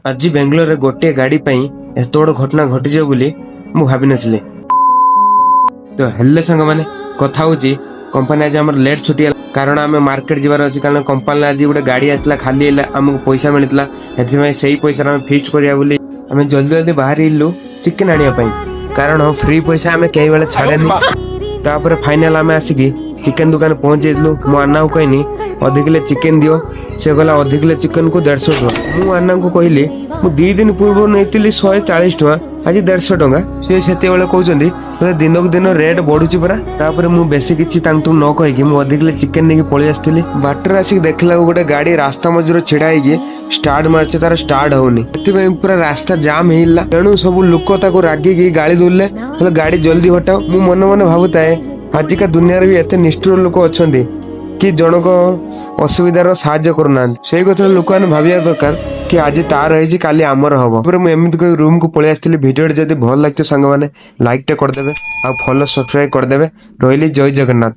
ଆଜି ବେଙ୍ଗଲୋରରେ ଗୋଟିଏ ଗାଡ଼ି ପାଇଁ ଏତେ ବଡ଼ ଘଟଣା ଘଟିଯିବ ବୋଲି ମୁଁ ଭାବିନଥିଲି। ତ ହେଲେ ସାଙ୍ଗମାନେ, କଥା ହଉଛି, କମ୍ପାନୀ ଆଜି ଆମର ଲେଟ୍ ଛୁଟି ହେଲା, କାରଣ ଆମେ ମାର୍କେଟ ଯିବାର ଅଛି। କାରଣ କମ୍ପାନୀରେ ଆଜି ଗୋଟେ ଗାଡ଼ି ଆସିଲା, ଖାଲି ହେଲା, ଆମକୁ ପଇସା ମିଳିଥିଲା। ସେଥିପାଇଁ ସେଇ ପଇସାରେ ଆମେ ଫିଷ୍ଟ କରିବା ବୋଲି ଆମେ ଜଲ୍ଦି ଜଲ୍ଦି ବାହାରିଲୁ ଚିକେନ ଆଣିବା ପାଇଁ, କାରଣ ଫ୍ରି ପଇସା ଆମେ କେହି ବେଳେ ଛାଡ଼େନି। ତାପରେ ଫାଇନାଲ ଆମେ ଆସିକି ଚିକେନ ଦୋକାନ ପହଞ୍ଚି ଯାଇଥିଲୁ। ମୁଁ ଆନ୍ନାକୁ କହିନି, 0.5 କିଲୋ ଚିକେନ ଦିଅ। ସେ କହିଲା, 0.5 କିଲୋ ଚିକେନକୁ 150 ଟଙ୍କା। ମୁଁ ଆନ୍ନାଙ୍କୁ କହିଲି, ମୁଁ 2 ଦିନ ପୂର୍ବରୁ ନେଇଥିଲି 140 ଟଙ୍କା, ଆଜି 150 ଟଙ୍କା। ସିଏ ସେତେବେଳେ କହୁଛନ୍ତି, ବୋଧେ ଦିନକୁ ଦିନ ରେଟ୍ ବଢୁଛି ପରା। ତାପରେ ମୁଁ ବେଶୀ କିଛି ତାଙ୍କୁ ନ କହିକି ମୁଁ 0.5 କିଲୋ ଚିକେନ ନେଇକି ପଳେଇ ଆସିଥିଲି। ବାଟରେ ଆସିକି ଦେଖିଲାକୁ ଗୋଟେ ଗାଡି ରାସ୍ତା ମଝିରେ ଛିଡା ହେଇକି ଷ୍ଟାର୍ଟ ମାରୁଛି, ତାର ଷ୍ଟାର୍ଟ ହଉନି। ସେଥିପାଇଁ ପୁରା ରାସ୍ତା ଜାମ୍ ହେଇଗଲା। ତେଣୁ ସବୁ ଲୋକ ତାକୁ ରାଗିକି ଗାଳି ଦଉଲେ, ହେଲେ ଗାଡି ଜଲ୍ଦି ହଟାଅ। ମୁଁ ମନେ ମନେ ଭାବୁଥାଏ, ଆଜିକା ଦୁନିଆରେ ବି ଏତେ ନିଷ୍ଠୁର ଲୋକ ଅଛନ୍ତି କି ଜଣକ ଅସୁବିଧାର ସାହାଯ୍ୟ କରୁନାହାନ୍ତି। ସେଇ କଥା ଲୋକମାନେ ଭାବିବା ଦରକାର କି ଆଜି ତାର ହେଇଛି, କାଲି ଆମର ହବ। ତାପରେ ମୁଁ ଏମିତି କହି ରୁମକୁ ପଳେଇ ଆସିଥିଲି। ଭିଡ଼ିଓଟି ଯଦି ଭଲ ଲାଗିଥିବ ସାଙ୍ଗମାନେ, ଲାଇକ୍ ଟେ କରିଦେବେ ଆଉ ଫଲୋ, ସବସ୍କ୍ରାଇବ କରିଦେବେ। ରହିଲି, ଜୟ ଜଗନ୍ନାଥ।